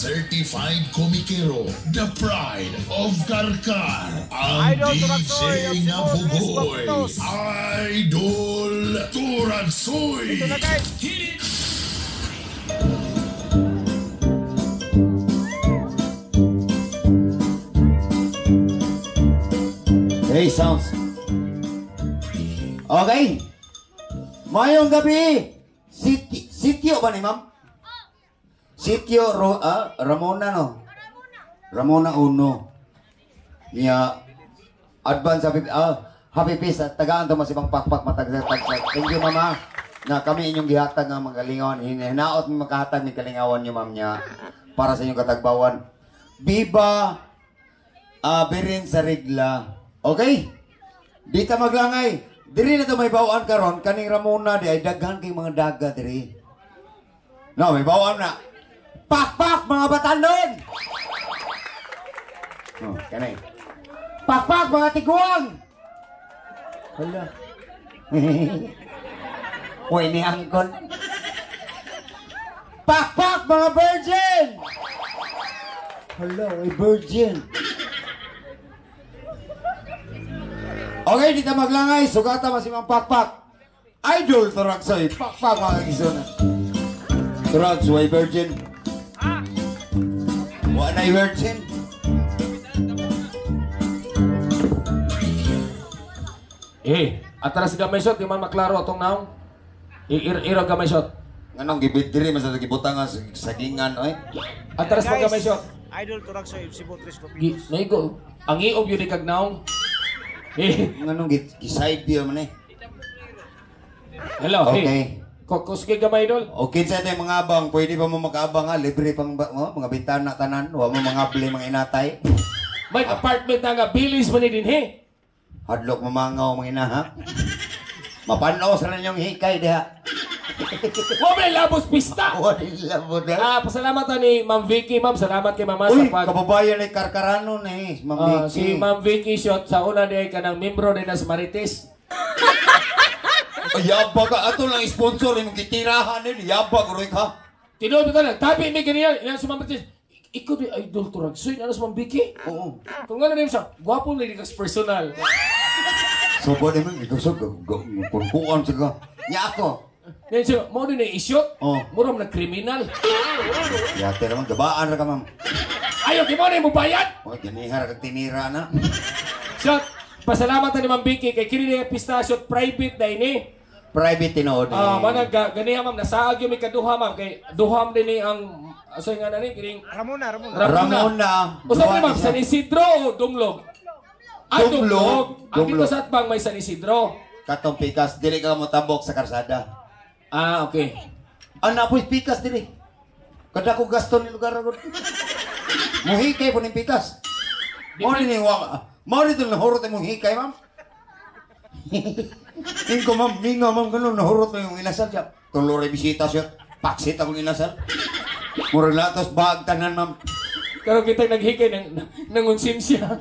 Certified komikero, the pride of Karkar, ang Idol Turagsoy DJ of nga Cebu, Chris bugoy, Lopitos. Idol Turagsoy! Ito na, guys. Hey, sounds. Okay. Mayong gabi. Sitio ba ni ma'am? Sitio Ramona, no? Ramona Uno. Niya advance happy peace at tagaan to masibang pakpak matag tag. Thank you, mama. Na kami inyong gihatag nga mga kalingawan. Hinaot mi makahatag ni kalingawan niyo, ma'am, niya para sa inyong katagbawan. Viva Birin sa regla. Okay? Di ta maglangay. Diri na to may bawaan karon kaning Ramona di ay daghan kay mga daga diri. No, may bawaan na. Pakpak mga batanon. Oh, kanay. Pakpak mga tiguang. Hala. Uy, ni angkon. Pakpak mga virgin. Hala, uy, virgin. Okay, di ta maglangay. Sugata masimang pakpak. Idol Turagsoy. Pakpak mga kisona. Turagsoy, virgin. Wa na virgin. Eh, atras gamay shot, di man maklaro atong naong. Ir-iro gamay shot. Nganong gibit diri man sa gibutang nga sagingan oy. Atras pa gamay shot. Idol Turagsoy of Cebu, Chris Gi, Lopitos. naigo, ang iog yun kag naong. Eh, Nganong giside biya man eh. Hello, Okay. hey. Kokos kay gamay, idol. Okay sa tayo mga abang, pwede pa mo makaabang ha, libre pang oh, mga bintana tanan, wa mo mga bli mga inatay. May apartment na nga bilis man ni din he. Hadlok mamangaw mga ina ha. Mapanaw sa ninyong hikay diha. Wa may labos pista. Wa labot ha. Ah, pasalamat ni Ma'am Vicky, ma'am. Salamat kay Mama Uy, sa pag kababayan ni Karkarano ni Ma'am Ah, Vicky. si Ma'am Vicky shot sa una di ay kanang membro din sa Marites. Ay, yaba ka. Ato lang sponsor imong gitirahan ni yaba ko ka. Tinuod ba tanan? Tabi mi ganiyan. Ilan si Ma'am Marites. Ikaw di idol Turagsoy, ano si Ma'am Vicky? Oo. Kung ano rin siya, gwapo na kas personal. So ba naman ikaw sa kunkuan sa ka. Nya ako. Yan siya, mo din na i-shoot. Oh. Mura man nag-kriminal. Yate naman gabaan ra ka, ma'am. Ayaw, kimo na yung mubayad! Oy, ganiha ra kag tinira na. Shot, pasalamat na ni Ma'am Vicky kay kini niya pista shot private na ini. Private tinuod eh. Ah, manag ganiha ma'am, nasaag yung may kaduha ma'am kay duham din ni ang asa nga na ni kining Ramona, Ramona. Ramona. Usa Duha ni ma'am, ni siya. San Isidro o Dumlog? Ah, Dumlog. Dumlog. Ang dito Dumlog. sa atbang may San Isidro. Katong pikas dili ka mo tabok sa karsada. Ah, okay. Ana po pikas dili. Kada ko gasto ni lugar agad. Muhikay po ning pikas. Mo ni wa. Mo ni tong nahurot imong hikay, ma'am. Ingko ma'am, minga ma'am ganun nahurot na yung inasal siya. Tulo ray bisita siya. Paksit akong inasal. Murag latos bag tanan, ma'am. Karon kita naghikay ng nangonsensya.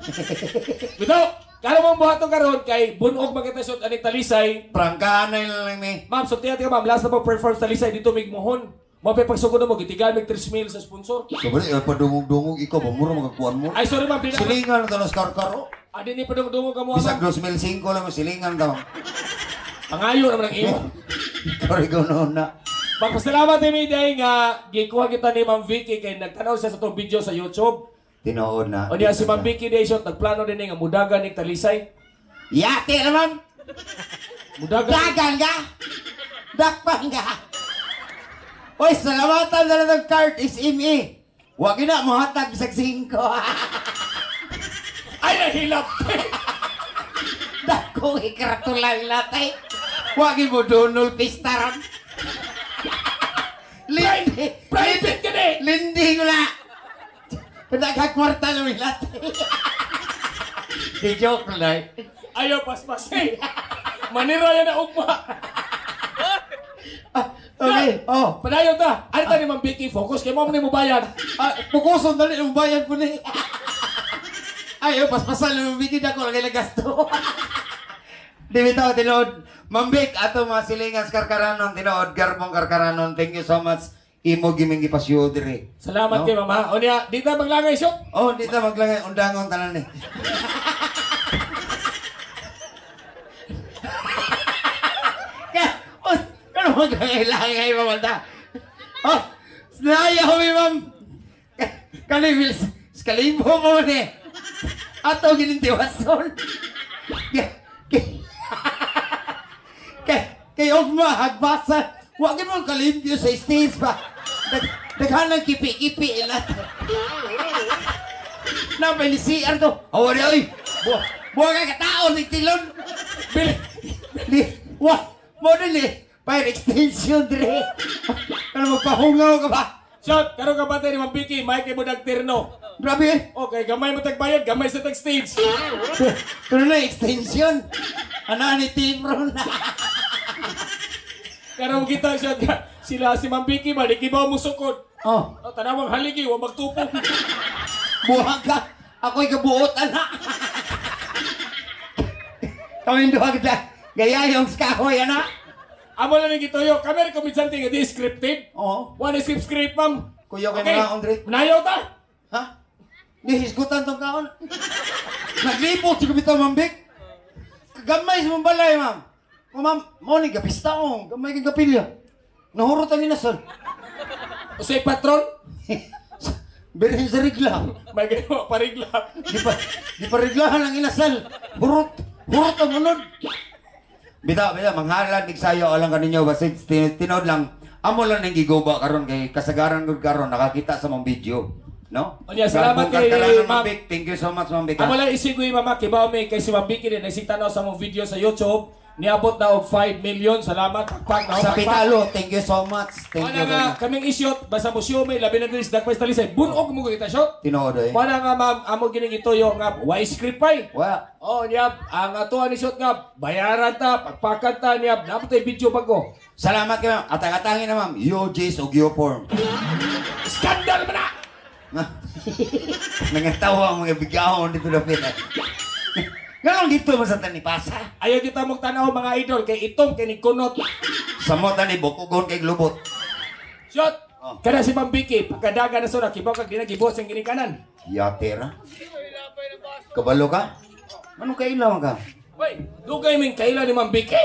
Bitaw, karon mong buhaton karon kay bunog makita shot ani Talisay. Prangkahan na lang ni. Ma'am, so tiya ma'am, last na po perform sa Talisay dito migmohon. Mo pa pagsugod mo gitigan mig 3 mil sa sponsor. So bali, padungog-dungog ikaw ba mura magakuan mo? Ay sorry ma'am, di na. Silingan na tanos karkaro. Adi ni padungog-dungog ka mo Bisag ma'am. 2005 lang silingan ta. Pangayo naman ang imo. Sorry ko noon na. Magpasalamat mi day nga gikuha kita ni Ma'am Vicky kay nagtanaw siya sa itong video sa YouTube. Tinuod na. O niya si Ma'am Vicky day shot nagplano din nga mudagan ni Talisay. Yate naman! Mudagan. Dagan ka! Dakpan ka! Oy, salamatan na lang ng card SME. Wag na, mohatag bisag 5. Ay nahilap. Dako ikratulay latay. Wag mo donol pista ron. Lindi. Private ka ni. Lindi ko na. Pinagkakwarta na may latay. Di joke na. Ayaw paspas. Hey. Manira yan na ugma. Okay, oh. Padayon ta. Ano ta ni Ma'am Vicky? Focus kay mo ni mo bayad. Ah, pukuson dali yung bayan po ni. Ay, oh, paspasan lang bigid ako lagi gasto. Di bitaw tinuod. Ma'am Vic, ato mga silingan sa Karkaranon, tinuod garbong Karkaranon. Thank you so much. Imo giming gipasyo diri. Salamat No? kay mama. O niya, di ta maglangay shot. Oh, di ta maglangay undangon tanan ni. Kaya, oh, kano maglangay-langay mamata? Oh, sinayaw mi ma'am. Kani Wills, skalibo mo ni. Ato ginintiwason. Kay ugma hagbasa. Wa gid mo kalimpyo sa stage ba. Daghan ng kipi-kipi ila. Na may CR to. Awa di oy. Buwa buwa ka katao ni tilon. Bili. Di wa mo dili fire extension dire. Ano magpahungaw ka ba? Shot, karon ka batay ni Ma'am Vicky, Mike mo nagtirno. Grabe eh. Okay, gamay mo tagbayad, gamay sa tag stage. Pero na extension. Ano ni team ron? Karon kita shot ka. Sila si Ma'am Vicky ba, di kibaw mo sukod. Oh, Oh, tanawang haligi, wa magtupong. buha ka. Ako'y kabuot, anak. Kaming duha kita. Gayayong sa kahoy, anak. Amo lang ni gituyo, kami rin komedyante nga di scripted. Oo. Wa ni script script, ma'am. Kuya kay mga Andre. Nayaw ta. Ha? Nihisgutan tong kaon. Naglipot si Kubita, Ma'am Vic. Gamay sa mong balay, ma'am. O, ma'am, mo ni gapista ko. Gamay kay gapilya. Nahurot ang inasal. Usay patron, Birin sa rigla. may ginawa parigla. Di pa riglahan ang inasal. Hurot. Hurot ang unod. Bitaw, bitaw, manghalan mig sayo alang kaninyo basta tinod lang. Amo lang nang giguba karon kay kasagaran gud karon nakakita sa mong video, no? Onya, salamat Garbong kay karkaranan, Ma'am. Ma'am Vic. Thank you so much, Ma'am Vic. ha? Amo lang isigoy mama kibaw mi kay si Ma'am Vicky din nagsigtanaw sa mong video sa YouTube. Niabot na og 5 million. Salamat pagpag na Sa Pitalo, thank you so much. Thank Wala you very nga much. kaming isyot basta mo siyo may labi na diri sa Dakpay Talisay. Bunog mo kita shot. Tinuod eh. Wala nga ma'am amo gining ituyo nga why script pay. Wa. Oh, niya ang ato ani shot nga bayaran ta, pagpakan ta niya, napatay tay video bago. Salamat kay ma'am. Atang-atangin na ma'am. Yo J's og yo form. Skandal man na. Nangatawa ang mga bigahon dito dapit. Nganong dito man sa tanipasa? Ayaw kita mong tanaw mga idol kay itong kini kunot. Samot na ni bukugon kay glubot. Shot. Oh. Kada si Ma'am Vicky, pagkadaga na sura, kibaw kag ginagibuhat sa ginikanan. Yatera. Kabalo ka? Anong kailaw ka? Hoy, dugay ming kaila ni Ma'am Vicky.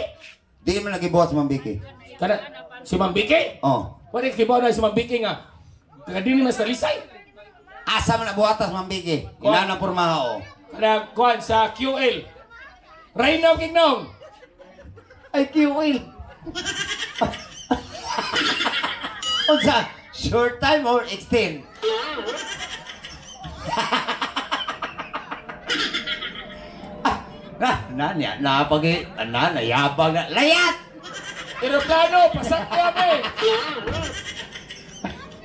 Di man nagibuhat sa Ma'am Vicky. Kada si Ma'am Vicky? Oh. Wala kibaw na si Ma'am Vicky nga. Taga dini mas talisay. Asa man nabuhatas Ma'am Vicky? Inana pormaha oh. Kada kuan sa QL. Reyna Kingdom. Ay, QL. Unsa? Short time or extend? Ah, na, na, na, napagi, na, nayabag na, layat! Eroplano, pasak kami.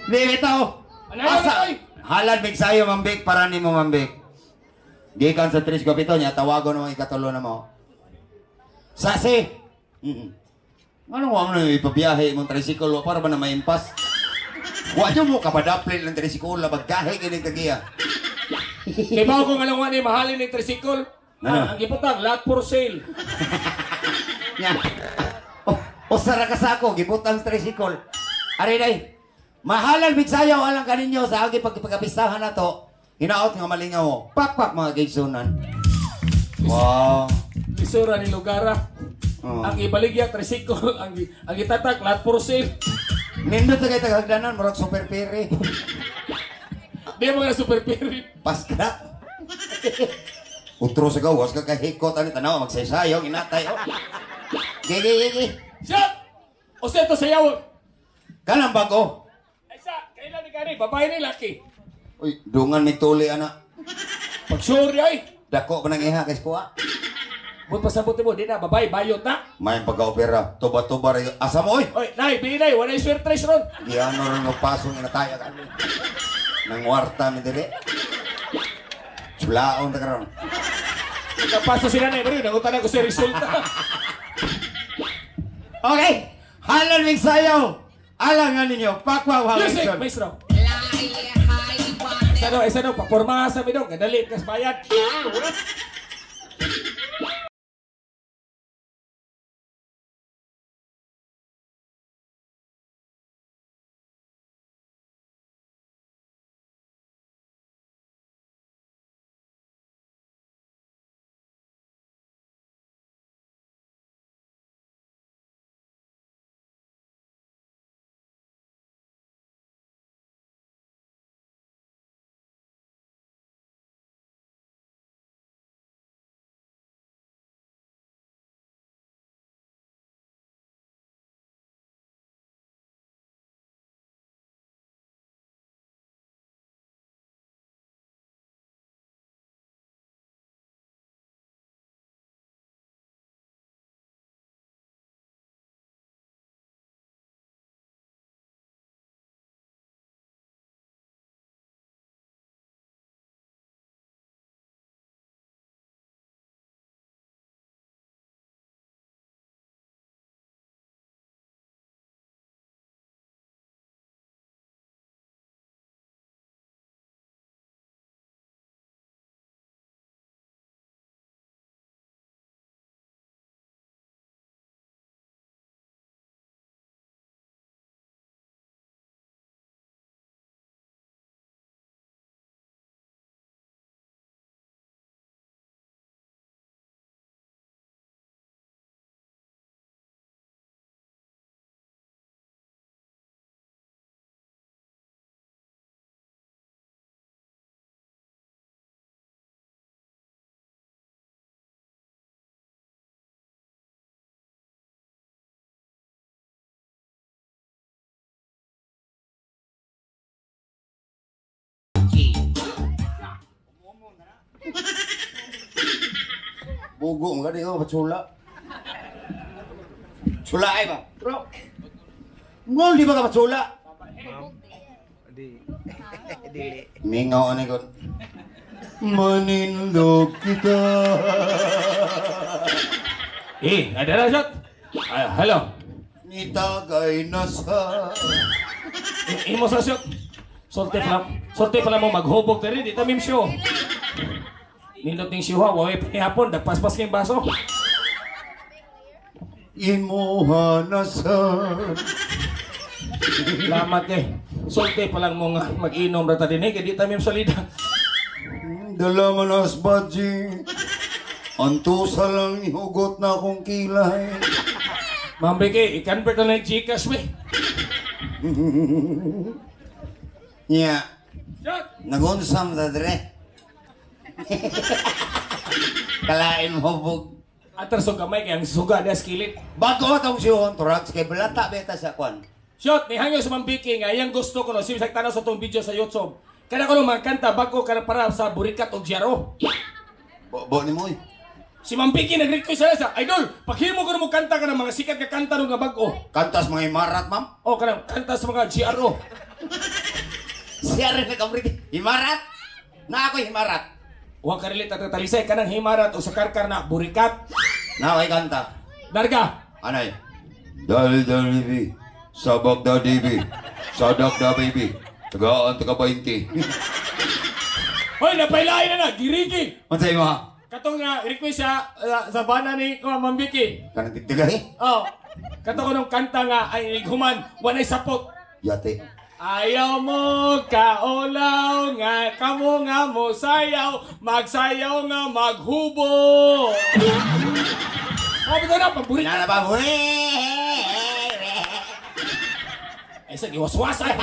Di, bitaw. Ano yun, oy? Halad, big sayo, Ma'am Vic, para nimo, Ma'am Vic. Gikan sa Tres Gapito niya, tawagon mo ang ikatulo na mo. Sasi! Ano mo na ipabiyahe mong tricycle para ba na maimpas? Wa nyo mo kapadaplin ng tricycle, baggahe kining kagiya. Kibaw ko nga lang ni mahalin ni tricycle. Ano? Ang giputang lot for sale. Nya. O, usara ka sa ako, gibutang sa tricycle. Ari day, mahalal bigsayaw alang kaninyo sa agi pagpagapistahan na to. Hinaot nga malingaw mo. Pakpak mga kaigsunan. Wow. Lisura ni Lugara. Oo. Ang ibaligya tricycle, ang itatak lot for sale. Nindot na kay taghagdanan, murag super pere. Di mo nga super peri. Paskra. Utro sa gawas ka kahikot ani tanaw magsaysayong inatay. Oh. Gigi gigi. Shot! O sa ito sayaw. Kanang bago. Ay sa, kailan ni kani, babae ni laki. Uy, dungan mi tuli ana. Pag sure ay. Dako pa nang iha kay kuha. But pasabot mo, di na, babae, bayot na. May pagka-opera, tuba-tuba rin. Asa mo, oy! Oy, nay, binay, wala yung swerte ron. Giano rin magpasong inataya ka. Nang warta mi diri. Sulaon ta karon. Nagkapaso sila na, pero nangutan ako sa resulta. Okay! Halal mig sayaw! Alangan ninyo, pakwa Music, maestro. Isa no, paporma sa mi dong, kadali kas bayad. Bugo mo ka di ko patsula. Sula ay ba? Bro. Ngol di ba ka patsula? Di. Dili. Mingaw ani ko. Manindog kita. Eh, ada na shot. Ah, hello. Nitagay na sa Imo sa shot. Sorte pala mo maghubog diri di ta mim show. Nindot ning siwa, wawe panihapon, dagpaspas kayong baso. Imuha na sa Salamat eh. Sorte pa lang mo nga mag-inom ra ta dinhi kay di ta mim salida. Dala man as budget. Antusa lang ihugot na akong kilay. Ma'am Vicky, i-convert na lang yung Gcash we. Nya, Shot! nagunsam ta dire. Kalain mo bug. Atar so gamay kay ang suga diha sa kilit. Bago atong siyuhon turags kay balata beta sa kwan. Shot, ni hangyo sa Ma'am Vicky nga iyang gusto ko no sibisag tanaw sa tong video sa YouTube. Kada ko no mga kanta bago kada para sa Burikat og Jaro. Bo, bo ni mo eh. Si Ma'am Vicky nag-request sa sa idol, paghimo ko mo kanta ka ng mga sikat nga kanta nung nga bag-o. Kantas mga imarat, ma'am. O kanang kanta sa mga GRO. Siya rin nagkamrit. Himarat? Na ako himarat. Wa ka relate at talisay kanang himarat o sa karkar na Burikat. Na ako'y kanta. Darga. Anay. Dali dali bi. Sabak da dibi. Sadak da baby. Tagaan taga 20. Hoy, napailain na na, girigi. Unsay mo ha? Katong nga request sa sa bana ni ko Ma'am Vicky. Kanang tigtigay? Oh. Kato ko nung kanta nga ay human walay sapot. Yate. Ayaw mo kaolaw nga kamo nga mo sayaw, magsayaw nga maghubo. Oh, bitaw na paborit. Nana ba? Ay sa giwaswasan.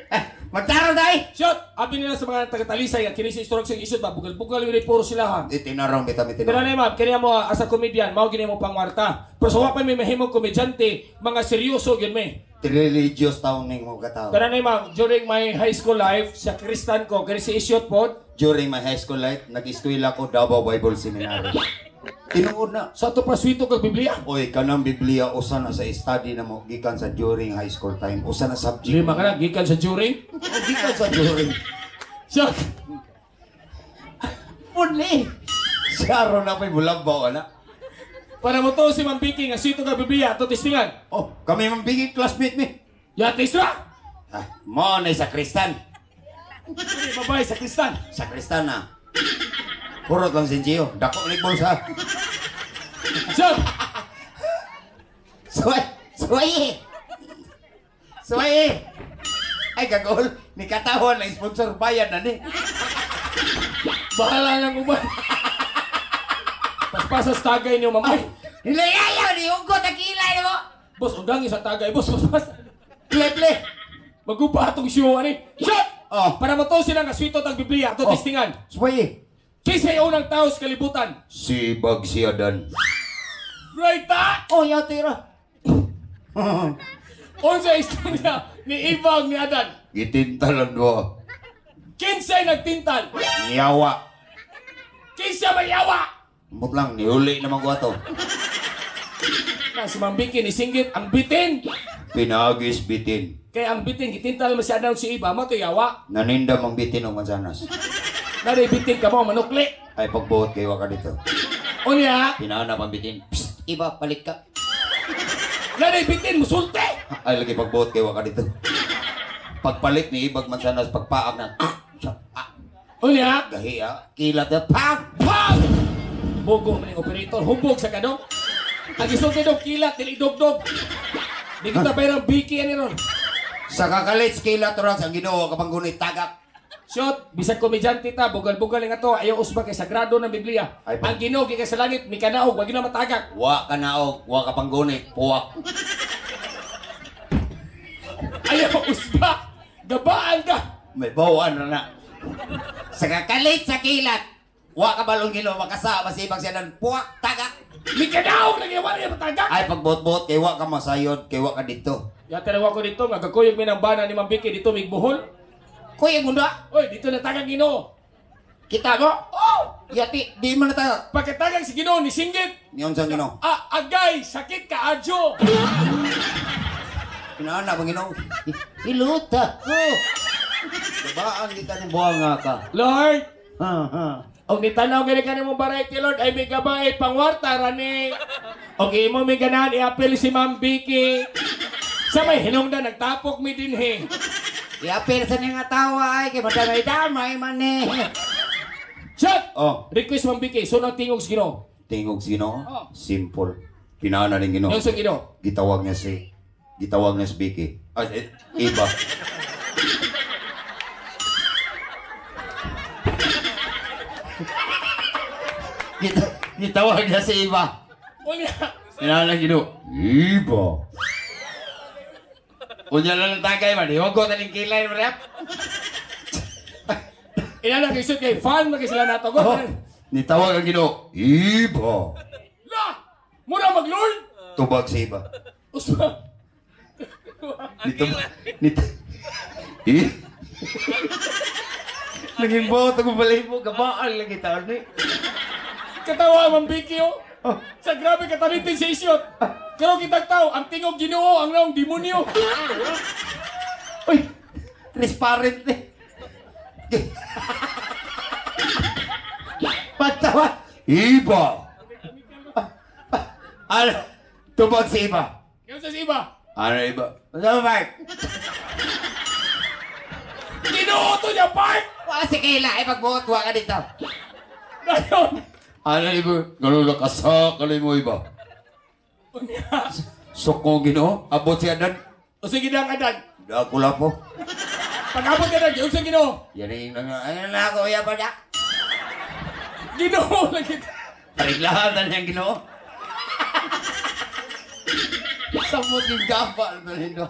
Eh, magtarong tayo! Shot! Abi nila sa mga taga-talisay nga kini si instruction isod ba bugal-bugal yun puro sila ha. Itinarong bita Pero mitinarong. na ma'am, kanya mo as a comedian, mao gini mo pangwarta. Pero sa wa pa may mahimong komedyante, mga seryoso gyud may. Religious taong ning mo katao. Pero na ma'am, during my high school life, sa Kristan ko, kani si Isyot pod, During my high school life, nag-eskwela ko Davao Bible Seminary. Tinuod na. sa ato pa swito kag Biblia. Oy, kanang Biblia usa na sa study na mo gikan sa during high school time, usa na subject. Lima ka na, gikan sa during. Oh, gikan sa during. Shot! Puli. Siya ron na pa'y bulabaw, ana. Para mo to si Ma'am Vicky nga swito kag Biblia, ato testingan. Oh, kami mang biging classmate mi. Ya testra! Ah, mo na sa Kristan. Dili, babae sa Kristan. Sa Kristan na. Purot lang si Gio. Dako ni bulsa. Shot! Suway! Suway! Suway! Ay, gagol. Ni katawan na sponsor bayad na ni. Bahala lang uban. Paspasas tagay niyo, ma'am. Ay, Nilayayaw ni Hugot ang kilay na mo! boss, undang sa tagay. Boss, boss, boss. Ple, ple! Magupa atong show, ani. Shot! Oh. Para mo to sila nga swito ang Biblia, ato Oh. testingan. Suway! Kinsay unang tao sa kalibutan? Si Bag si Adan. Right ta! Oh, yatira. Unsa istorya ni Ibang ni Adan? Gitintal ang duha. Kinsay nagtintal? Niyawa. Kinsa mayawa? Mut lang, niuli naman ko ato. Na si Ma'am Vicky ni singgit ang bitin. Pinagis bitin. Kaya ang bitin gitintal man si Adan si Iba, mo to yawa. Naninda mang bitin o mansanas. Naday bitin ka mo manukli. Ay, pagbuot kayo ka dito. Unya, Pinahanap ang bitin. Psst, iba, palit ka. naday bitin musulte. Ay, lagi pagbuot kayo ka dito. Pagpalit ni Ibag mansanas, pagpaak na. Ah, Unya, gahi ah. Kilat na, pag! pag! Bugo man yung operator, hubog sa kadong. Ang isulti dog kilat, dili dogdog. Di kita bayarang biki ani ron. Sa kakalit, kilat ron, ang Ginoo kapang gunit tagak. Shot, bisag komedyante ta, bugal-bugal nga to, ayaw usba kay sagrado ng Biblia. Ay, pa- Ang Ginoo gikan sa langit, mikanaog, wag na matagak. Wa ka naog, wa ka panggunit, puwak. Ayaw usba. Gabaan ka. May bawaan na na. Sa kakalit sa kilat, wa ka balong Ginoo makasama sa ibang siya puwak, tagak. Mikanaog lagi wala niya matagak. Ay, pagbuot-buot, kay wa ka masayod, kay wa ka dito. Ya tanawa ko dito nga gakuyog mi ng bana ni Ma'am Vicky dito migbuhol. Kuya munda. Oy, dito na tagak Ginoo. Kita mo? Oh! Yati, di man na tayo. Pagkatagang si Ginoo ni singgit. Niyon sa Ginoo. Ah, agay, sakit ka adyo. Pinaana bang Ginoo? Iluta ko. Babaan kita ni buwanga ka. Lord, Ha, ha. og nitanaw gani kanimo variety Lord ay may gabay pangwarta rani. Og imo may ganahan iapil si Ma'am Vicky. Sa may hinungdan nagtapok mi dinhi. Iapil sa nga tawa ay kay madamay-damay man eh. Shot! Oh, Request Ma'am Vicky, sunod tingog sa Ginoo. tingog sa Ginoo. Oh. Simple. Pinaana ning Ginoo. Yung sa Ginoo. Gitawag niya si Vicky. Ay, eh, iba. Gitawag niya si Iba. Unya. Pinaana ng Ginoo. Iba. Unya lang ang tagay man. Iwan ko taning kilay, rep. Ina lang isod kay fan man kay sila nato. Go. Oh, nitawag ang Ginoo. Iba. La! Mura mag Lord. Tubag si Iba. Uspa. Nito, nito, eh? Naging boto ko balahibo, gabaan lagi taon ni. Katawa Ma'am Vicky oh. Sa grabe katalintin si Isyot. Karon kitag tao, ang tingog Ginoo ang naong demonyo. Uy, transparent ni. Patawa, Iba! Ano, tubag si Iba. Yung sa iba. Ano Iba? Ano Mark? Ginoo to niya, Park! Wala si Kayla, ay pagbuot, wa ka dito. Dayon! Ano Iba? Ganun nakasa, kalay mo Iba. Unya. Soko Ginoo, abot si Adan. O sige lang, Adan. Dakula po. Pag-abot ka na, yung sa Ginoo. Yan ang ano na ako, iya pa na. Ginoo lagi. Pariglahan na niyang Ginoo. Samot yung gaba na nino.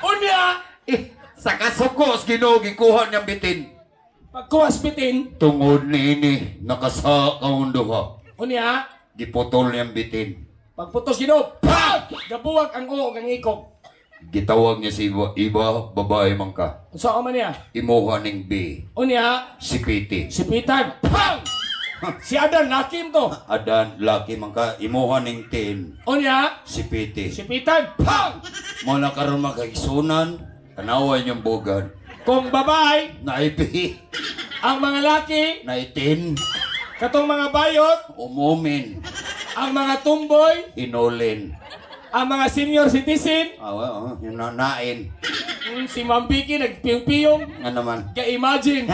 Unya! Eh, sa kasukos Ginoo gikuha niyang bitin. Pagkuwas bitin. Tungod niini nakasa kaong duha. Unya! Giputol niyang bitin. Pagputos Ginoo, PAG! Gabuwag ang oo ang ikog. Gitawag niya si Iba, Iba, babae man ka. Unsa ka man niya? Imuha ning B, Unya! si Piti. Si Pitan, PAG! Si Adan, lakim to. Adan, laki man ka, imuha ning Tin, Unya! si Piti. Si Pitan, PAG! Mo na karon magkaigsunan, tanaway niyang bogan. Kung babae, Naipi, ang mga laki, naitin, katong mga bayot, umumin, ang mga tumboy, inulin. ang mga senior citizen, Ah, well, oh, yun na, nain. Si Ma'am Vicky nagpiyong-piyong. Nga naman. Ka-imagine.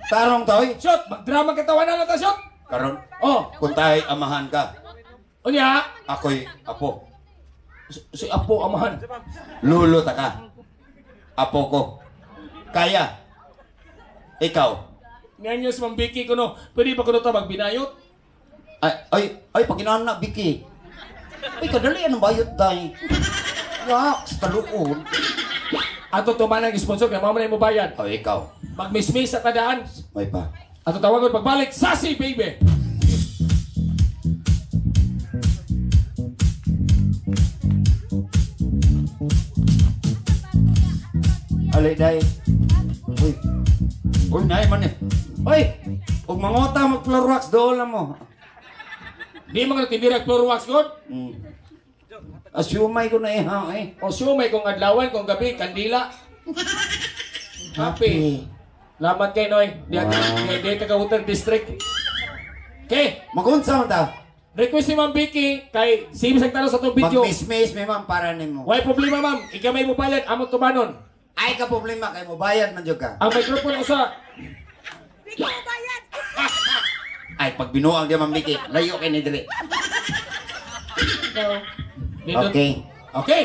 Tarong toy. Shot, magdrama katawanan na ta, shot. Karon, Oh, kung tayo amahan ka, unya. ako'y apo. Si Apo amahan. Lulo ta ka. Apo ko. Kaya. Ikaw. Ngayon si Ma'am Vicky kuno, pwede ba kuno ta magbinayot? Ay, ay, ay, pag inaana, Vicky. Ay, kadali, anong bayot day? Wax, taluon. Ato tumanang sponsor kay mama na imo bayad. Oh, ikaw. Magmismis sa tadaan. May pa. Ato tawagon pagbalik, Sassy baby. Alay, day. Uy. Uy, naay man eh. Uy! Ug mangota mag floor wax dool na mo. Di man kuno tindira floor wax god. Asyumay ko na iha eh. O sumay kung adlawan kung gabi kandila. Happy. Lamat kay Noy. Di di, di taga Water District. Okay, Magunsa man ta. request ni Ma'am Vicky kay sige sa talo sa itong video. Magmismis mi ma'am para nimo. Why problema ma'am? Ikaw may mobayad, amo tumanon. Ay ka problema kay mo bayad man jud ka. Ang microphone usa. Ay pag binuang di ma'am Vicky, layo kay ni diri. Dito. Okay. Okay.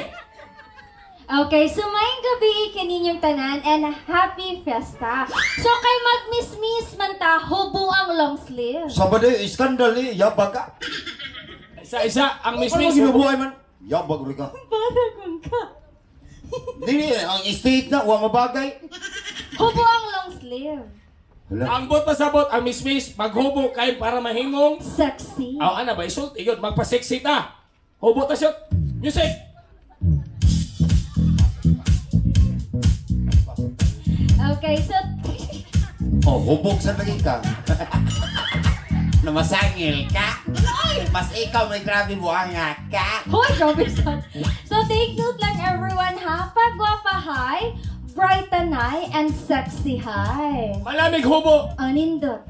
Okay, so maayong gabi kaninyong tanan and happy fiesta. So kay magmismis man ta, hubo ang long sleeve. Sabado iskandal eh, yabag ka. Isa-isa ang Ano mismis. ginubuhay man? Yabag ri ka. Baragon ka. Dili ang state na wa mabagay. Hubo ang long sleeve. Hala. Ang bot pasabot ang mismis maghubo kay para mahimong. Sexy. Aw ana ba isult iyon magpa-sexy ta. Hubo ta shot. Music. Okay, so Oh, hubog sa lagi ka. Namasangil ka. Mas ikaw may grabe buanga ka. Hoy, grabe sad. So take note lang everyone ha. Pagwapa hi, bright anay, and sexy hi. Malamig hubo. Anindot.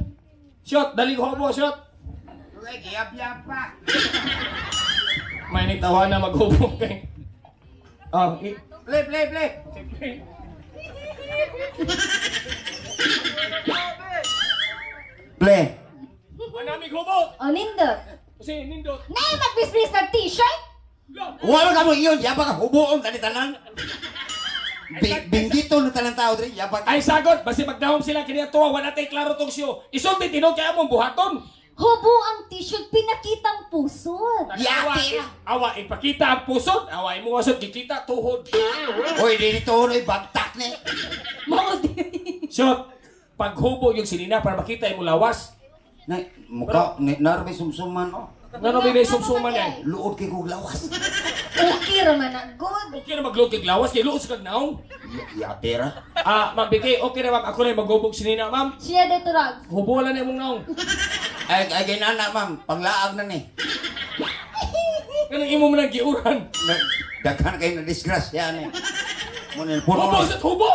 Shot, dalig hubo, shot. Giyab-yab pa. May nitawa na maghubo kay. Oh, Play, play, play. Play. Malamig hubo. Anindot. Kasi nindot. Nay, magbisbis ng t-shirt? Wala ka mo iyon, yaba ka huboon kanitanan. Binggito na talang tao diri, yaba ka. Ay sagot, basi magdahom sila kini tuwa wala tay klaro tong show. Isulti tinog kay among buhaton. Hubo ang t-shirt, pinakitang pusod. Yati. Awa ipakita ang pusod, awa imo wasod gikita tuhod. Hoy, dili to oy bagtak ni. Mao di. Shot. Paghubo yung sinina para makita imo lawas. Na muka ni narbi sumsuman oh. Ngano binay sumsuman eh? Luod kay kog lawas. Okay ra man na good. Okay na magluod kay lawas kay luod sa kag naong. Yati ra. Ah, ma'am Vicky, okay na ma'am. Ako na yung maghubog sinina, ma'am. Siya dito rag. Hubo lang na imong naong. Ay ay ginana ma'am, panglaag na ni. Kanang imo man ang giuran. Daghan kay na disgrasya ni. Mo ni puno. Hubo sa hubo.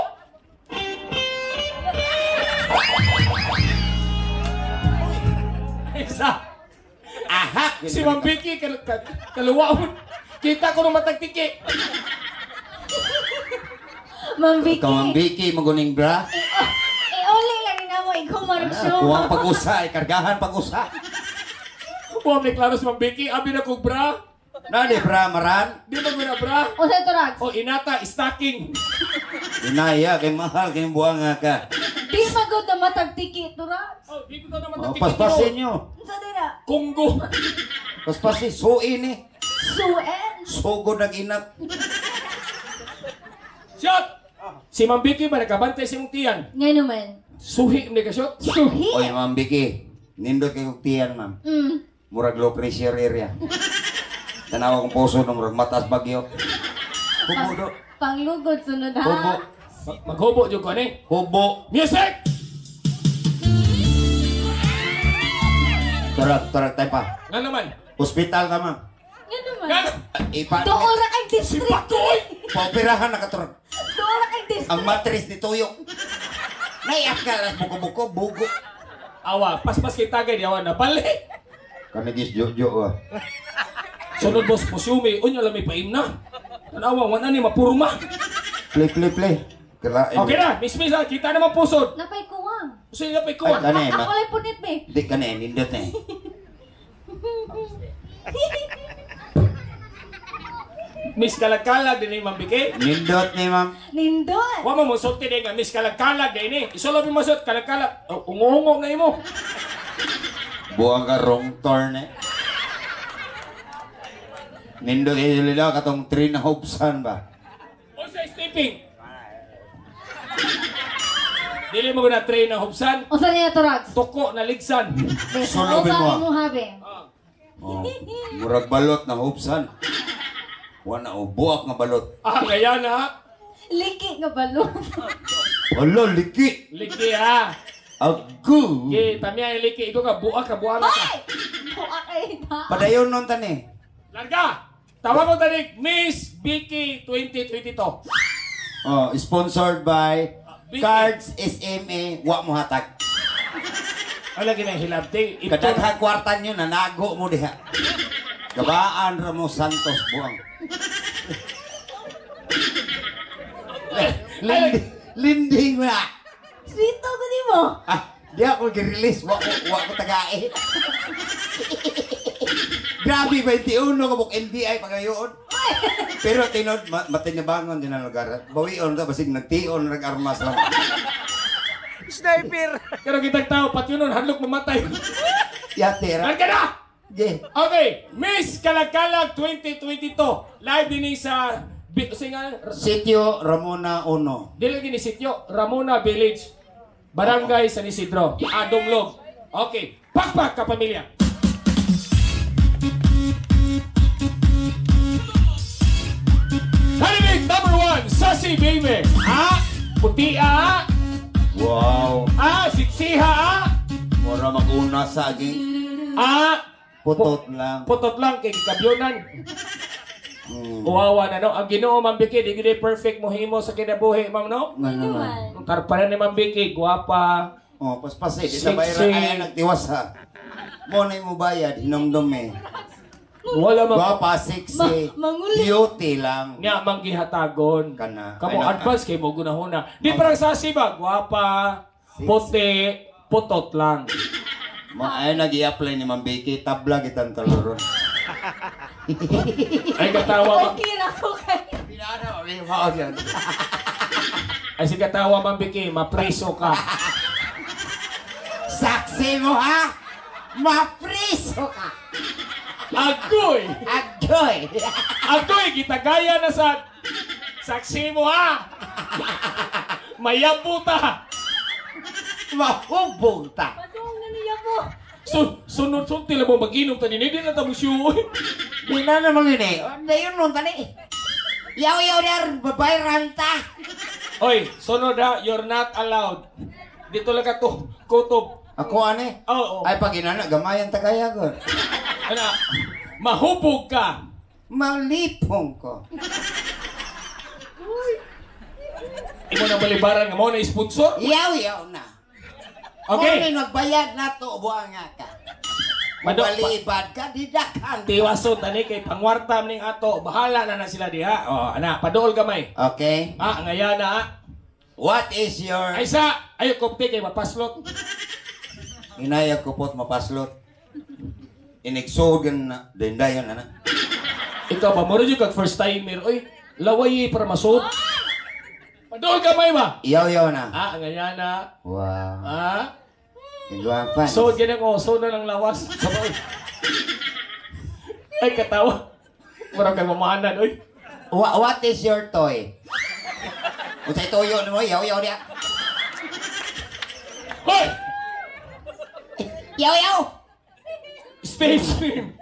Isa. Aha. Si Ma'am Vicky, kaluwaon. Kita ko nung matagtiki. Ma'am Vicky. Ikaw Ma'am Vicky, maguning bra. Uli lang na mo ikaw marag-show. Kuwang pag-usa, kargahan pag-usa. Huwag ni klaro si Ma'am Vicky, abi na kog bra. Nani bra maran? Di ba na bra? O sa ito rags. O inata, stocking. Inaya kay mahal kay buanga ka. Di magod na matagtiki ito rags. Oh, di ko na Oh, matagtiki. paspasin nyo. Sa dira. Kunggo. Paspasin, suin eh. Suen. Sugod nag inat. Shot! Si Ma'am Vicky ba nagkabantay sa imong tiyan? Nga naman. Suhi ni ka shot. Suhi. Oy, Ma'am Vicky. Nindot kay kog tiyan, ma'am. Murag low pressure area. Tanawa kong puso no murag mataas bagyo. Hubo do. Panglugod sunod ha. Hubo. Maghubo jud ko ani. Hubo. Music! Tarak, tarak tayo pa. Nga naman. Hospital ka, ma'am. Nga naman. Nga Ipa, Dool ra kay district. Pakoy! paoperahan na katurag. Dool ra kay district. Ang matris ni Tuyok. Naiyak ka lang, buko-buko, bugo. Awa, paspas kay tagay di awa na balik. Kanigis Jojo ah. Sunod boss musyumi, unya lang may paim na. Tanawa, wala ni mapurma. Play, play, play. Kalain. Okay na, miss miss ha, kita naman pusod. Napay kuwang. Gusto niya napay Ay, kuwang. kani, Ako lang punit be. Di ka na, nindot eh. Miss Kalagkalag din ni Ma'am Vicky. Nindot ni ma'am. Nindot. Wa mo musulti din nga Miss Kalagkalag din ni. Isulo mi masot Kalagkalag. Oh, ungo-ungo na imo. Buang ka wrong turn eh. Nindot eh sila katong Trina Hobson ba? Unsa stepping? Dili mo na train ng hubsan. Unsa niya to rags? Tuko na ligsan. Solo be mo. Mo habe. Oh, murag balot na Hobson. Wa na oh, buak nga balot. Ah, kaya na. Liki nga balot. Hala, liki. Liki ha. Agu. Ki, tamiya yung liki. Ikaw ka, buak ka, buak ka. Hoy! Buak kay ta. Padayon nun tani. Larga! Tawag ko tanig, Miss Vicky 2022. Oh, sponsored by Vicky. Cards SMA wa mo hatag. Ang lagi na hilabti. Kadaghang kwarta nyo, nanago mo diha. Gabaan Ramos Santos buang. Lindi, linding na. Sweet ko di mo. Ah, di ako gi-release, wa ko tagae. Grabe 21 kabuk NBI pagayon. Pero tinod matinabangon din ang lugar. Bawion ka basig nagtion nag-armas lang. Sniper! Pero kitang tao, pati yun nun, hadlok mamatay. Yate ra. Larga na! Ge. Okay, Miss Kalagkalag 2022. Live din sa Sitio Ramona Uno. Dili gini sitio Ramona Village, Barangay San Isidro, Adonglog. Okay, pakpak ka pamilya. Candidate number 1, Sassy Baby. Ah, puti ah. Wow. Ah, sexy. diha ah. Mura maguna sa aging. Ah, Putot lang. putot lang kay gikabyonan. Uwawa na no. Ang Ginoo Ma'am Vicky, di gid perfect mo himo sa kinabuhi, ma'am no. Nga naman. Ang karpanan ni Ma'am Vicky, gwapa. Oh, paspasi. Di sa Sexy. bayra ay nagtiwas ha. Mo na mo bayad, hinumdum eh. Wala man Gwapa, sexy, Manguli. beauty lang. nga manggihatagon. Kana. Kamo Ay, na- advance kay mo gunahuna. Di parang sasi ba, gwapa, Sexy. puti, putot lang. Ma ay nag-i-apply ni Ma'am Vicky, tabla kitang taluro. Ay katawa ma'am. Okay na ko kay. Pinana, mao yan. Ay si katawa Ma'am Vicky, mapreso ka. Saksi mo ha? Mapriso ka! Agoy! Agoy! Agoy, gitagaya na sa saksi mo ha! Mayabuta! Mahubog ta! Padung na niya po. So, sunod sunod tila mo mag-inom ta din, hindi na tamo siyo. Di na naman yun eh. Dayon nun tani. Yaw-yaw der, babae ranta. Oy, sunod ha, you're not allowed. Dito lang ka to, kutob. Ako ane? Oo. Ay pag inana, gamayan ta kaya ko. Ana, mahubog ka. Malipong ko. Imo na balibaran nga mo na sponsor. Yaw-yaw na. Okay. Kung magbayad na to, buang nga ka. Mabalibad ka, didakan. Tiwason tani kay pangwarta ning ato, bahala na na sila diha. Oh, ana, paduol gamay. Okay. Ah, ngaya na. ah. What is your... Ay sa, ayo kopte kay mapaslot. Inayag ko po't mapaslot. Inigsugan na. Dindayon na na. Ikaw ba mo rin kag first timer oy. Laway para masud. Paduol gamay ba? Yaw-yaw na. Ah, ngaya na. Wow. Ah, Igwapan. so ganyan ko, so na lang lawas. Sabay. Ay katawa. Murag kay mamahanan oy. What is your toy? Unsay toyo nimo? Yaw-yaw niya. Hoy! Yaw-yaw! Stage name.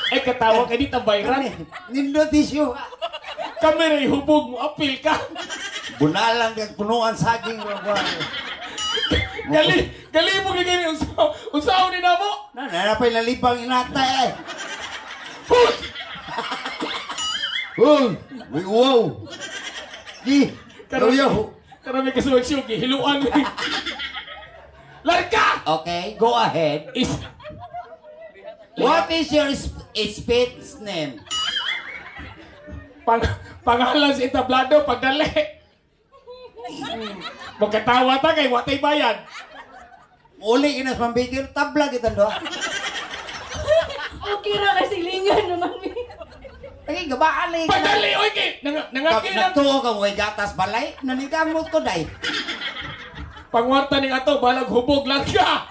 Ay katawa kay di ta viral. Nindot issue. Kami ray hubog mo apil ka. Bunalang kag punuan saging wa. Gali, gali mo kay gani unsa unsaon ni namo? Na na pay lalipang inata eh. Hoy! Uy, may uwaw. Di, Karon yaw. Karon may kasuwag siyo gihiluan mi. Larga! Okay, go ahead. Is What is your speech name? Pangalan sa entablado pagdali. Magkatawa ta kay watay bayad. Uli inas mambigil, tabla kita do. Okay ra kay silingan naman mi. Ay, gabaan eh. Pagdali oy kay nangaki lang Nagtuo ka mo gatas balay, nanigamot ko day. Pangwarta ning ato balag hubog larga.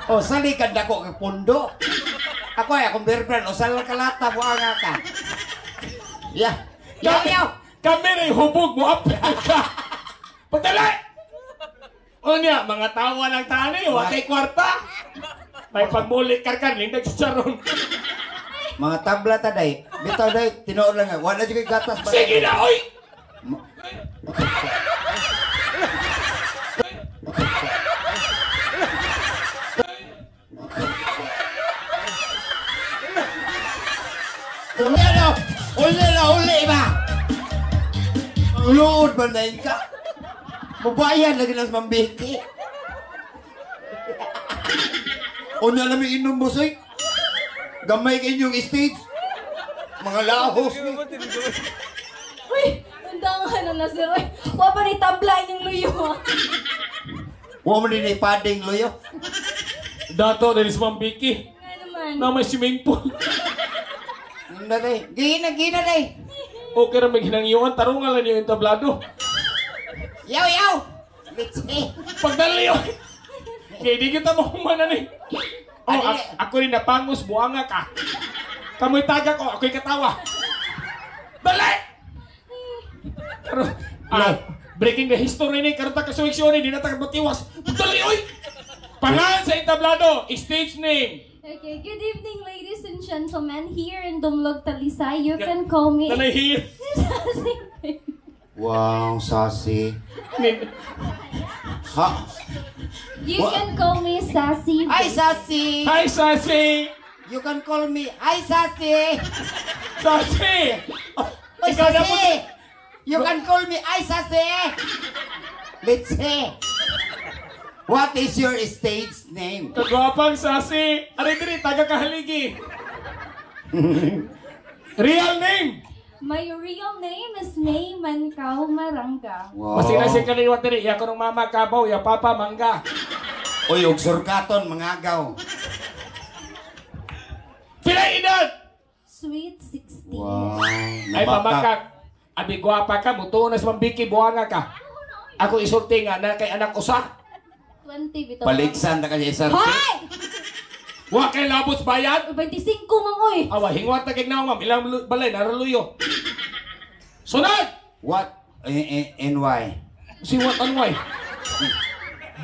O salikan dako kay pundo. Ako ay akong beer brand, o sal kalata buanga ka. Ya. Yaw yaw. Kami ray hubog mo apil ka. Pagdali! Unya, mga tawa lang tani, watay kwarta. May pagmuli karkan, lindag sa charon. Mga tabla ta day. Bitaw day, tinuod lang nga. Wala jud kay gatas balay. Sige na, oy! Unya na, uli na, uli ba? Luod ba na ka? Mabayan lagi nas mambiki. Unya na may inom bosoy. Gamay kay inyong stage. Mga lahos ni. Uy, undangan na na sir. Uy, wa pa ni tabla inyong luyo. ah. Wa man din pading luyo. Dato, dahil sa Mambiki, Nga naman. na may swimming pool. Hindi day. Gina, gina day. Okay ra may ginangyuan, tarungan lang yung entablado. Yaw, yaw. Let's see. Pagdali, oy! Kaya di kita mahumanan eh. Oh, Adili. ako rin napangos, buanga ka. Kamoy tagak, oh, ako'y katawa. Dali! Pero, breaking the history ni, karon ta kasuwiksyon ni, di na ta matiwas. Dali, oy! Pangalan sa entablado, stage name. Okay, good evening ladies and gentlemen. Here in Dumlog, Talisay, you can call me Tanay here. Wow, sassy. Ha? You What? can call me Sassy. Hi, Sassy! Hi, Sassy! You can call me, Hi, Sassy! Sassy! Oy, Ikaw na Sassy! You can call me, Hi, Sassy! Let's see. What is your stage name? Kagwapang Sassy! Ari diri, taga kahaligi. Real name! My real name is May Mancao Maranga. Wow. Masing na siya kaliwat diri, iya ko ng mama kabaw, iya papa mangga. Uy, og surkaton, mangagaw. Pila edad? Sweet 16. Wow. Ay, pamakak. Abi gwapa ka, mutuo na sa mambiki, buwanga ka. Ako isulti nga na kay anak usa. 20 bitaw. Paligsan na kasi SRP. Hoy! Wa kay labot bayad. 25 mang oy. Awa, hingwat na kay naong ma'am. Ilang balay, naraluyo. Sunod! What? NY. Si what on why?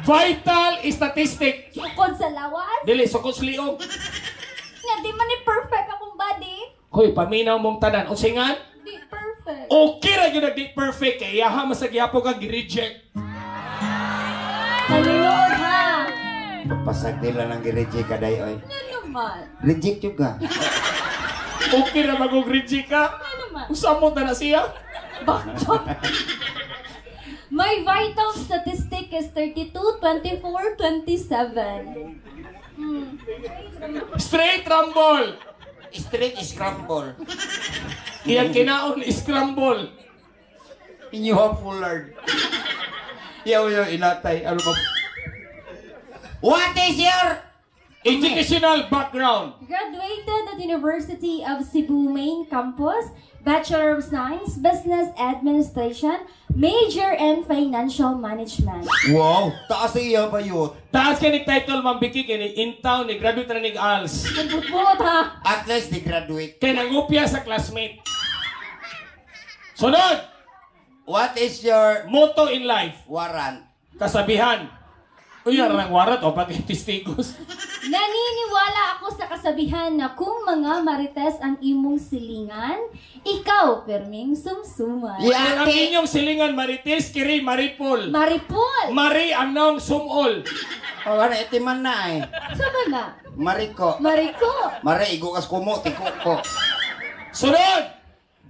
Vital statistic. Sukod sa lawas. Dili, sukod sa liog. Nga di man ni perfect akong body. Hoy, paminaw mong tanan. Unsingan? Di perfect. Okay ra gyud di perfect kay iyaha masagyapo ka gi-reject. Palilood ha. Pasag nila ng gi-reject ka day, oy. Ano naman? Reject juga. Okay ra magog reject ka. Ano naman? Usa mo na siya. Bakit? My vital statistic is 32, 24, 27. Straight rumble. Straight scramble. Iyang kinaon scramble. Inyo fullard. Yaw yaw inatay. Ano ba? What is your Educational background. Graduated at University of Cebu Main Campus, Bachelor of Science, Business Administration, Major in Financial Management. Wow, taas iya ba yun? Taas ka ni title Ma'am Vicky kini in town ni graduate na ni ALS. Nagbuot ha. At least di graduate. Kay nangupya sa classmate. Sunod, What is your motto in life. warrant? Kasabihan. Uy, arang warat o pag testigos. Naniniwala ako sa kasabihan na kung mga marites ang imong silingan, ikaw perming sumsuman. Ang Yati! inyong silingan Marites, Kiri, Maripol. Maripol! Mari ang naong sumol. Oh, ano, itiman na eh. Sama na. Mariko. Mariko! Mari, igo kas kumo, tiko ko. Sunod!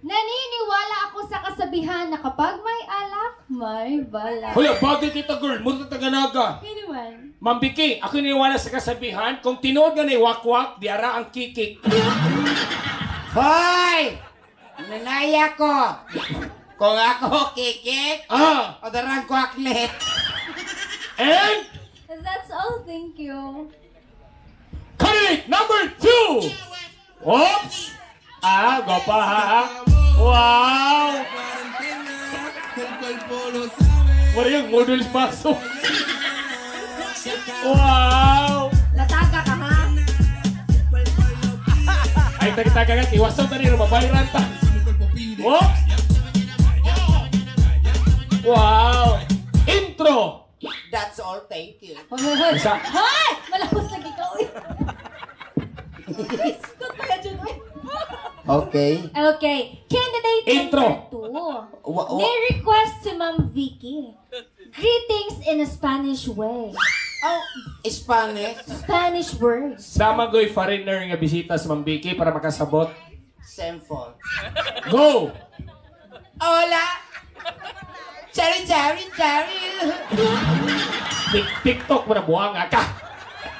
Naniniwala ako sa kasabihan na kapag may alak, may balak. Hoy, bagay kita girl, muna taganaga. Ano man? Ma'am Vicky, ako niniwala sa kasabihan, kung tinuod nga ni wakwak, di ara ang kikik. Hoy! Nanaya ko! Kung ako kikik, Ah! o darang kwaklit. And That's all, thank you. candidate number 2! Oops! Ah, gopa ha? Wow! Wala yung models baso. Wow! Lataga ka ha? Ay, tagtaga nga, iwasan ta nila, mabayran ta. Oops! Wow! Intro! That's all, thank you. Hoy, hoy, hoy. Isa. Hoy! Malakos lagi ka, uy. Sukot pa ka dyan, uy. Okay. Okay, candidate Intro. number 2. May request to Ma'am Vicky. Greetings in a Spanish way. Oh, Spanish. Spanish words. Sama go'y foreigner nga bisita sa Ma'am Vicky para makasabot. Simple. Go! Hola! Chari, chari, chari! TikTok mo na buwanga ka!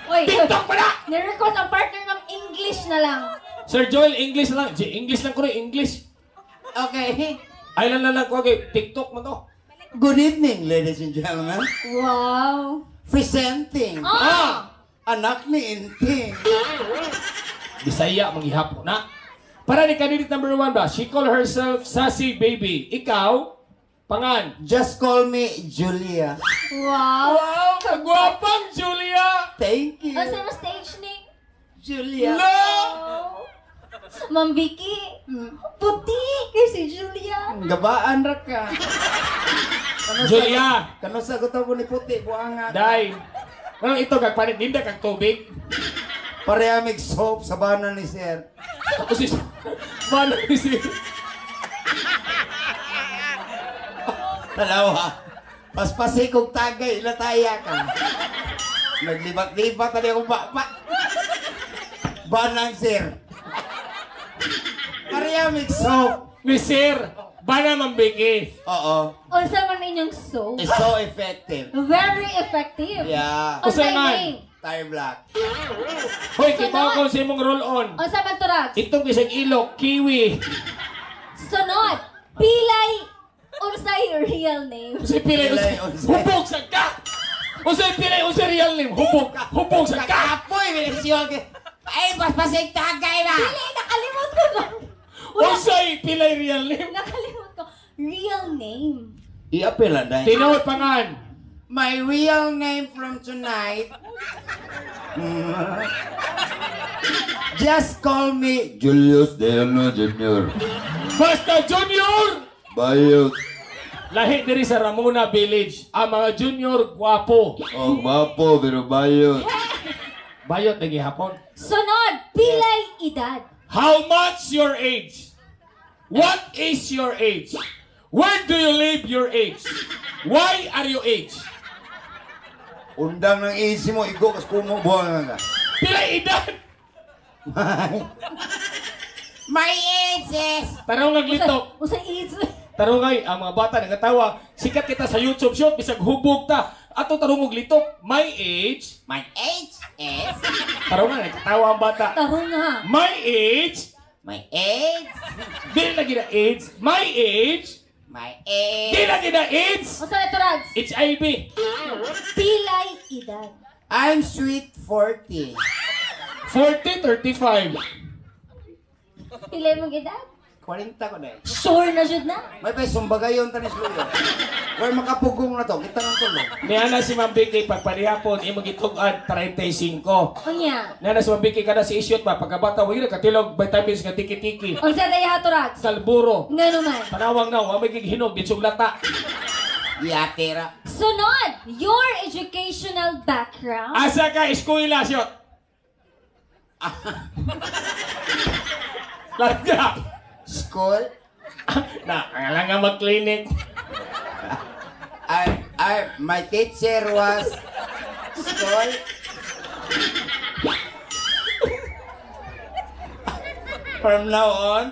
Oy, TikTok mo na! Ni-request ang partner ng English na lang. Sir Joel, English lang. English lang ko rin, English. Okay. Ay lang lang ko, okay. TikTok mo to. Good evening, ladies and gentlemen. Wow. Presenting. Ah! Anak ni Inting. Bisaya, manghihapon na. Para ni candidate number 1 ba, she call herself Sassy Baby. Ikaw, pangan. Just call me Julia. Wow. Wow, kagwapang Julia! Thank you. Ano sa stage name? Julia. No! Oh. Ma'am Vicky, puti kay si Julia. Gabaan ra ka. Julia! Kano sagot ako ni puti, buanga. Day! Anong ito, kagpanit ninda kag tubig? Pareha mig soap sa bana ni sir. Tapos is... Bana ni sir. Tanawa. Paspasi kog tagay, ilataya ka. Naglibat-libat na akong baba. Banang sir. Maria mix soap. Ni Sir, bana mambiki. Oo. Unsa man inyong soap? It's so effective. Very effective. Yeah. Unsa Unsa man? name? Tire black. Hoy, kibaw ko sa imong roll on. Unsa man turags? Itong isang ilok, kiwi. Sunod, pilay unsay real name? Unsay pilay, Pilay, unsay unsay. hubog sa ka. Unsay pilay, unsay real name? Hubog, hubog sa ka. Kakapoy, minisyon. Ay, paspasig tagay na! Pilay, nakalimot ko na. Wala, Unsay pilay real name? nakalimot ko. Real name. I-appeal na. Tinuod pa ngan. My real name from tonight. Just call me Julius Delano Jr. Basta Junior! Bayot. Lahi diri sa Ramona Village. Ang mga junior gwapo. Oh, gwapo pero bayot. Bayot lagi hapon. Sunod, pilay edad. How much your age? What is your age? Where do you live your age? Why are you age? Undang ng easy mo, igo kas kumo buwang ka. Pilay edad! My age is... Tarong naglitok. Unsay age? Tarong ay, ang mga bata nagatawa. Sikat kita sa YouTube shop, bisag hubog ta. Ato tarong og litok. My age. My age is... Tarong nga, nagkatawa ang bata. Tarong nga. My age. My age... Di lagi na age. My age. My age... Di lagi na AIDS. Unsa na turags? HIV. Pilay edad. I'm sweet 40. 40, 35. Pilay mong edad? 40 ko na eh. Sure na jud na. May pa sumbagayon tanis luyo. Way makapugong na to, kita ng tulong. Niana si Ma'am Vicky, pagpanihapon, imong gitug-an, 35. Unya. Niana si Ma'am Vicky, kada si isyot ba, pagkabata, wag na katilog, vitamins nga tiki-tiki. Unsa day turags? Salburo. Ngano man? Panawang na, wa may gighinog, ditsong lata. Yatira. Sunod, your educational background. Asa ka, eskwela, siyot. Larga. School. Na, ang nga mag-clinic. My teacher was school. From now on,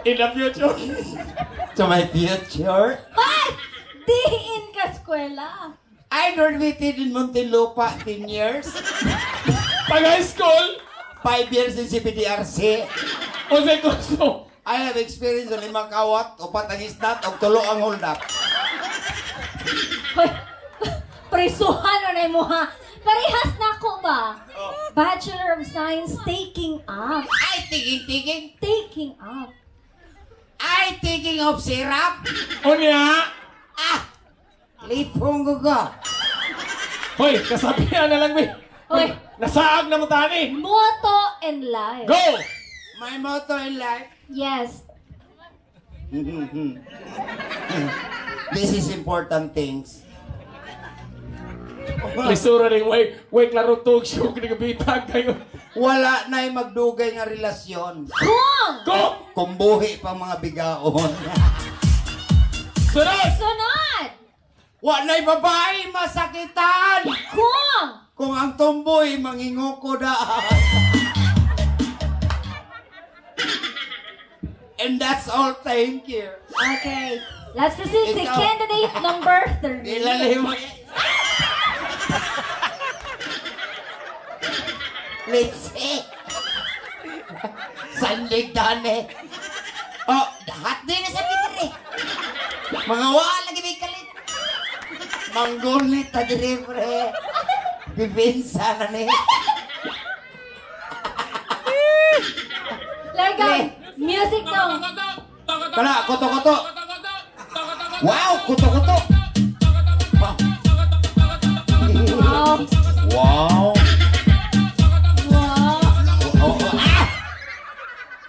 In the future. to my future, Ay! Diin ka eskwela. I graduated in Muntinlupa 10 years, Pag high school, 5 years in CPDRC. unsay kurso. I have experience on 5 kawat, 4 ang isnat, og 3 ang hold up. Hoy, prisuhan o na mo ha. Parehas na ako ba? Bachelor of Science taking up. Ay, tingin, tingin. Taking up. Ay, taking of syrup. Unya. Ah! Lipong gugo. Hoy, kasabihan na lang, mi. Hoy. Nasaag na mo tani. Motto in life. Go! My motto in life. Yes. This is important things. Lisura ning way, way klaro tug siya nagabitag kayo. Wala na'y magdugay nga relasyon. Kung! Go! Kumbuhi pa mga bigaon. Sunod! Sunod! Wa na'y babae masakitan. Kung! Kung ang tomboy manginguko daan. And that's all. Thank you. Okay. Let's proceed to Ikaw. candidate number 3. Ilalim mo. Let's see. Sanlig dani. Oh, dahat din na sa bitri. Mga wala lagi may kalit. Manggulit ta diri pre. Bibinsa na ni. Larga. Music daw. Kana, koto-koto. Wow, koto-koto. Wow. Wow. Wow. Oh, oh, ah!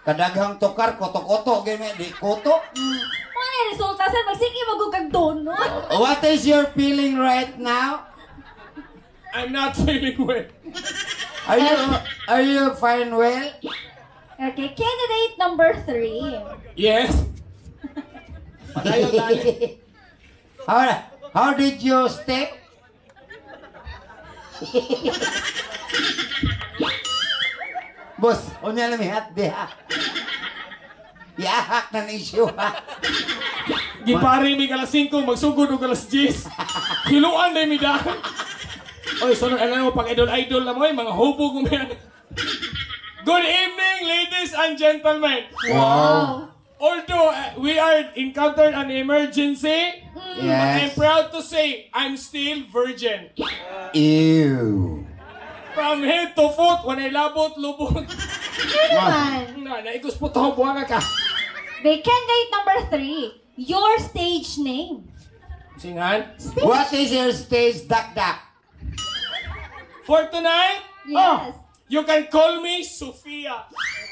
Kadaghang tukar, koto-koto, gini, di koto. Ano yung resulta, sir? Magsige, magugag donut. What is your feeling right now? I'm not feeling well. Are you fine well? Okay, candidate number 3. Yes. Padayon tayo. How did you step? Boss, unya na mihat diha. Iahak na ni issue ha. Gipari mi alas 5, magsugod og alas 10. Hiluan na mi dahil. Oy, sunod ano mo pag idol-idol na mo, oy, mga hubog mo yan. Good evening, ladies and gentlemen. Wow. Although we are encountered an emergency, I'm Yes. proud to say I'm still virgin. Ew. From head to foot, when I labot, lubot. Ano naman? Na, naigos po to, buwan ka. The candidate number 3, your stage name. Singan? Stage What is your stage dakdak? For tonight, Yes. oh, you can call me Sophia.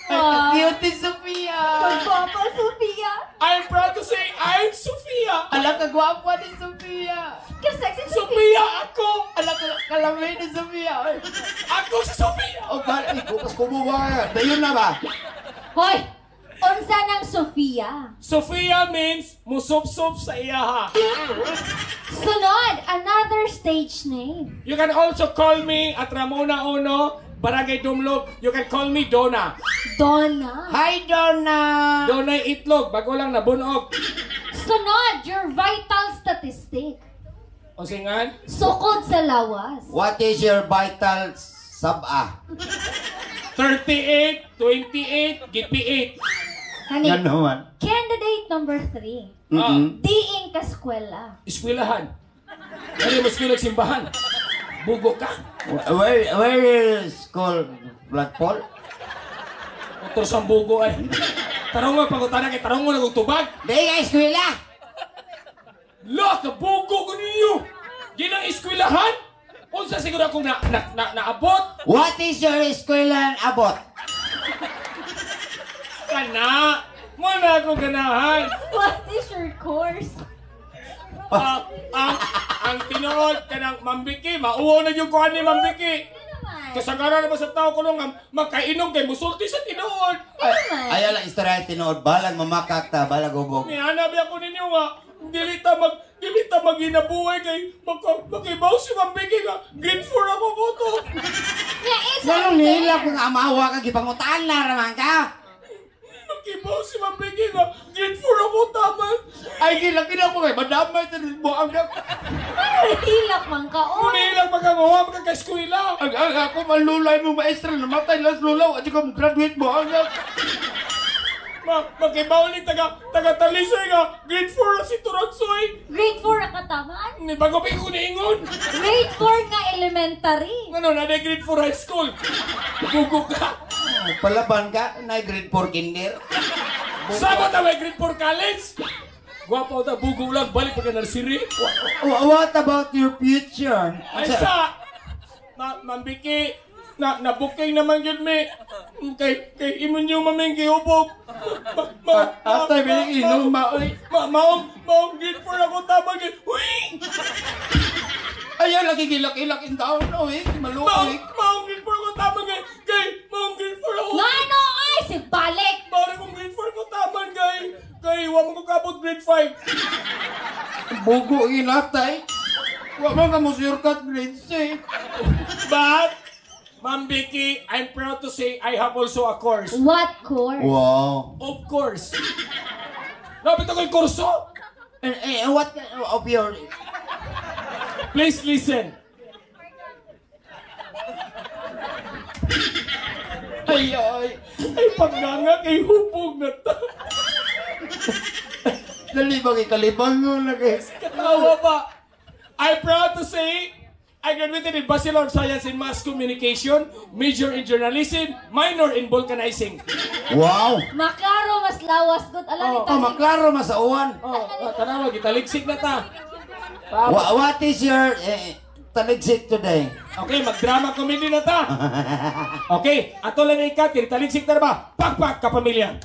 Wow. Cutie Sophia! Kagwapa, Sophia. I'm proud to say I'm Sophia. Ala kagwapo ni Sophia! Ka-sexy Sophia. Sophia ako. Ala ka kalami ni Sophia! Oy. Ako si Sophia. Oh, ba, bukas kumuha. Dayon na ba? Hoy! Unsa nang Sophia? Sophia means musop-sop sa iyaha. Sunod, another stage name. You can also call me at Ramona Uno, Barangay Dumlog. You can call me Donna. Donna. Hi, Donna! Donna itlog, bago lang nabunog. Sunod, your vital statistic. O singan? Sukod sa lawas. What is your vital sab-a? 38, 28, gipi 8. Kani, Yan naman. candidate number 3. Mm-mm. Diing kaskwela. Eskwelahan. Ano mo eskwela simbahan? Bugo ka. Where is school Blackpool? Motor sa bugo ay. Tarong nga pangutana kay tarong mo na kong tubag. Di ka eskwela! La, kabugo ko ninyo. Ginang eskwelahan? Unsa siguro akong na, na, na, naabot? What is your eskwela abot? Kana! Mo na ako ganahan. What is your course? Ang tinuod kanang Mambiki, mauwaw na yung kuhan ni Mambiki. Ano naman? Kasagaran na ba sa tao ko nung makainom kay musulti sa tinuod. Ano naman? Ayaw lang istorya tinuod. Balag mamakak ta, balag hubog. Nihanap ako ninyo nga, dili ta maginabuhay kay makibaw si Mambiki nga, grade 4 ako ko to. Nga, is Ganun nila kung amawa ka, gipangutan na raman ka. Makibaw si Mambiki nga, grade 4 ako tama. Ay, gilak-gilak mo kay madamay sa mo ang Hilak man ka, oy. Muna ilang magkanguha, magkakaeskwela. Ang ako malulay mo maestra namatay las lulaw at ikaw graduate mo ang Makibaw ni taga Talisay nga, grade 4 na si Turansoy. Grade 4 ang katamaan. Ni bago pa ko niingon. Grade 4 nga elementary. Ano, na grade 4 high school. Bugo ka. Palaban ka, na grade 4 kinder. Sama ta may grade 4 college. Gwapo ta, bugo lang, balik pa ka nursery. What about your future? Ay sa, Mambiki, na-booking naman yun, me. Kay imon yung maming giubog. Atay, may inom, ma, oy. Maong grade 4 ako tama gyud. Uy! Ayaw lagi gilak-ilak in taon oy, maluoy. Maong grade 4 ako tama gyud. Kay maong grade 4 ako. Ngano ay si balik. Mao kong grade 4 ko tama kay kay wa mo ko kabot grade 5. Bugo inatay. Wa man ka mo shortcut grade 6. But Ma'am Vicky, I'm proud to say I have also a course. What course? Wow. Of course. Lapit ako yung kurso. And what of your... Please listen. Ay ay. Ay, pagnganga kay hubog na ta. Dali ba kay kalibang mo na kay. Katawa ba? I'm proud to say I graduated in Bachelor of Science in Mass Communication, major in Journalism, minor in Vulcanizing. Wow! Maklaro mas lawas gud ala ni Oh, maklaro masauan. Oh, tanawa, gitaligsik na ta. What is your taligsik today? Okay, magdrama comedy na ta. Okay, ato lang na ikat, taligsik na ba? Pakpak, kapamilya.